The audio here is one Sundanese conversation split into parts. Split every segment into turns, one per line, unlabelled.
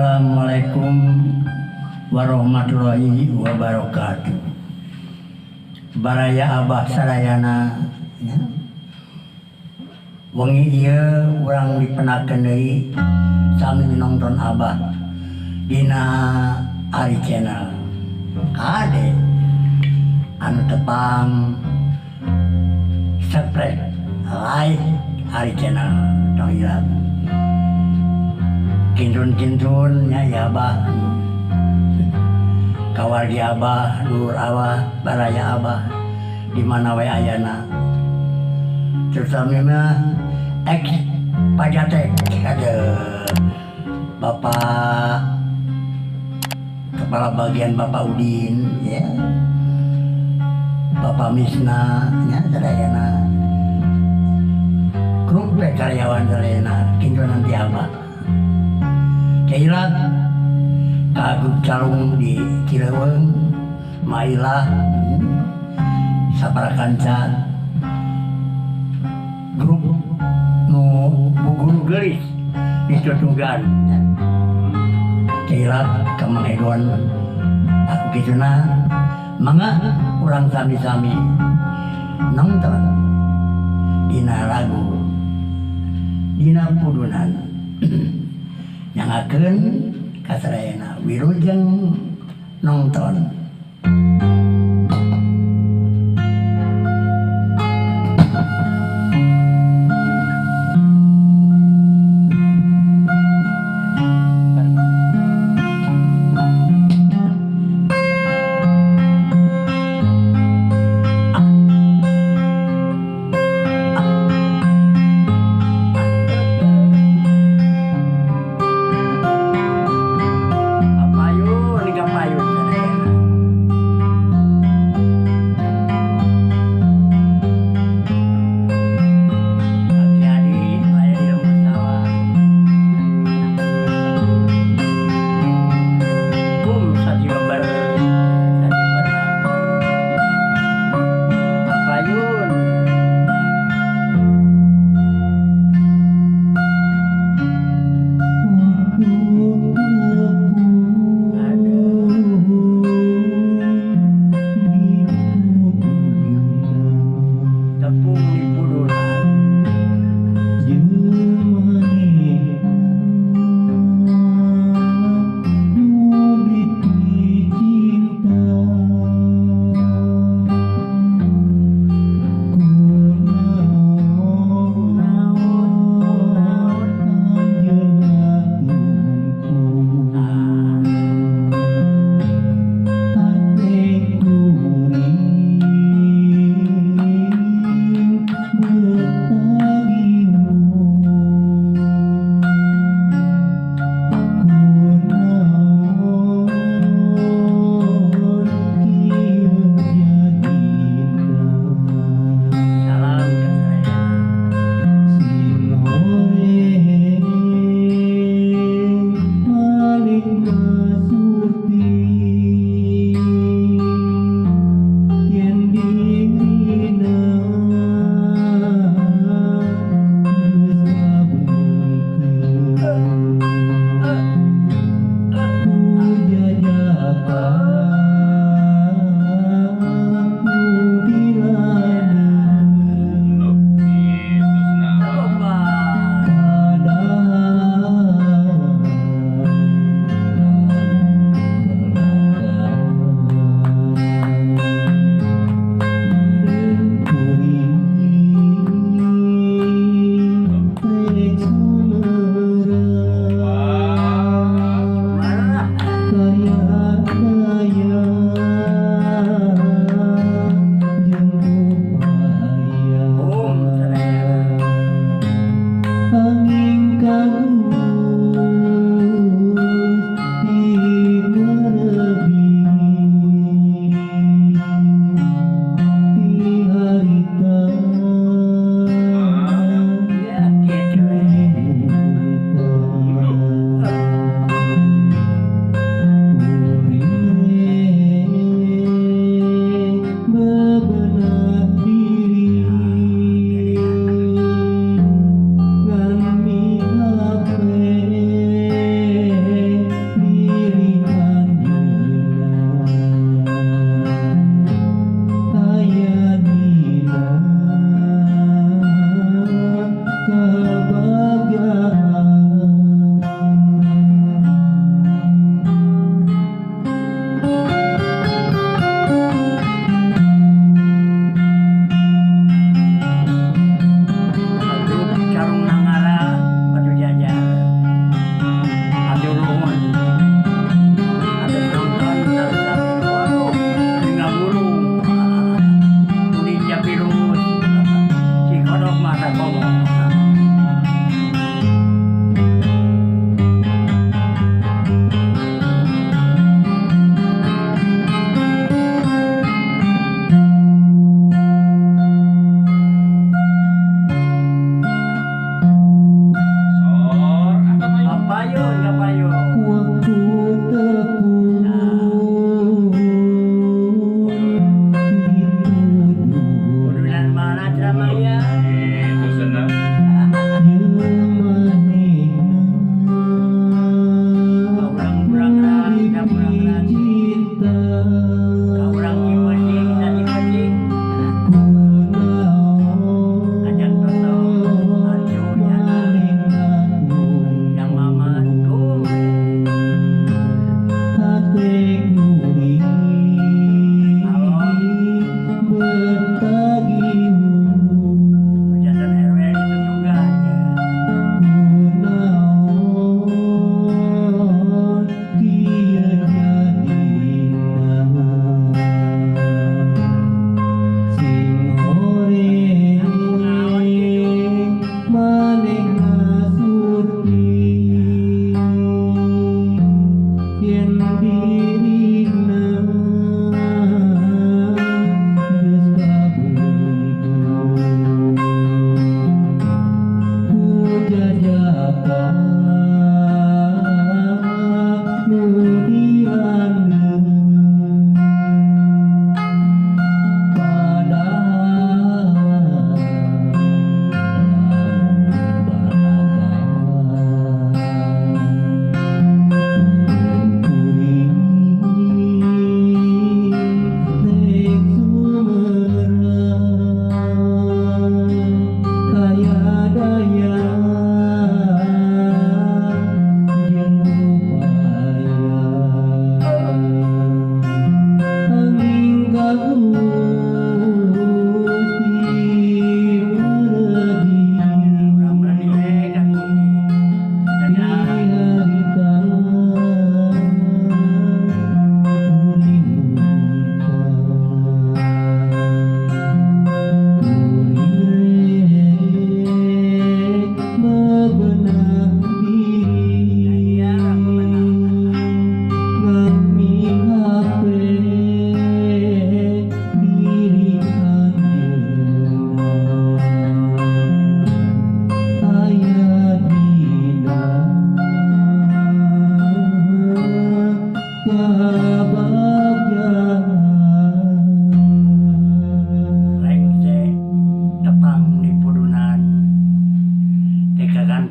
Assalamualaikum warahmatullahi wabarakatuh. Baraya Abah sadayana ya. Wengi ieu urang dipenakeun deui sami nonton Abah dina Ari Channel. Kade anu tepang subscribe, like Ari Channel tong hilap. Kintun-kintun nya ya Abah, kawargi Abah, dulur Abah, baraya Abah di mana we ayana. Terutama ex Pajatek ada Bapak Kepala Bagian Bapak Udin ya, Bapak Misna nya sadayana, grup karyawan sadayana kintun nanti Abah. Kailat kagub calung di Cileuweung, Mailah, Saparakanca, grup nu bu guru geulis di Tutugan. Kailat ka Mang Egon, aku kituna mangga urang sami-sami nonton dina lagu dina pudunan. Nyangakeun kasadayana wilujeng nonton. Payun.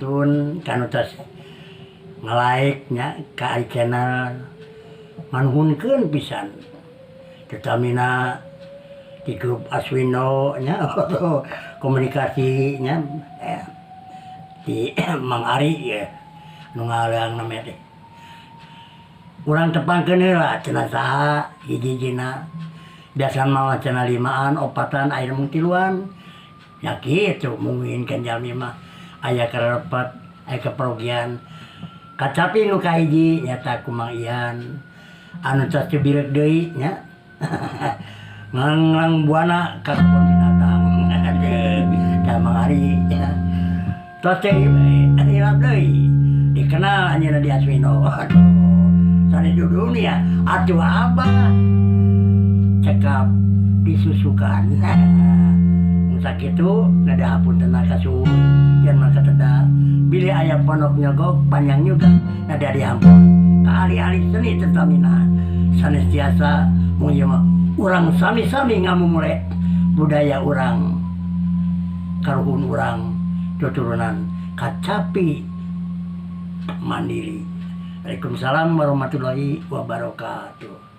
Pantun ka nu tos nge-like nya ka Ari Channel nganuhunkeun pisan tetamina di grup Aswindo nya komunikasi nya di Mang Ari ye nu ngaleang name teh. Urang tepangkeun heula cenah saha hiji-hijina biasa mah cenah limaan opatan aya mung tiluan nya kitu mungkin jalmi mah aya karepet aya kaperogian kacapi nu kahiji nyaeta ku Mang Ian anu tos teu bireuk deui nya ngalanglang buana ka kebon binatang ka Mang Ari tos teu hilap deui dikenal anjeunna di Aswindo aduh sanes di dunia atuh abah cekap disusukan mun sakitu neda hapuntenna kasuhun jan mah kateda bilih aya pondok nyogok panjang juga neda dihampura ka ahli-ahli seni tetamina sanes tiasa mung ieu mah urang sami-sami ngamumule budaya urang karuhun urang tuturunan kacapi mandiri. Waalaikumsalam warahmatullahi wabarakatuh.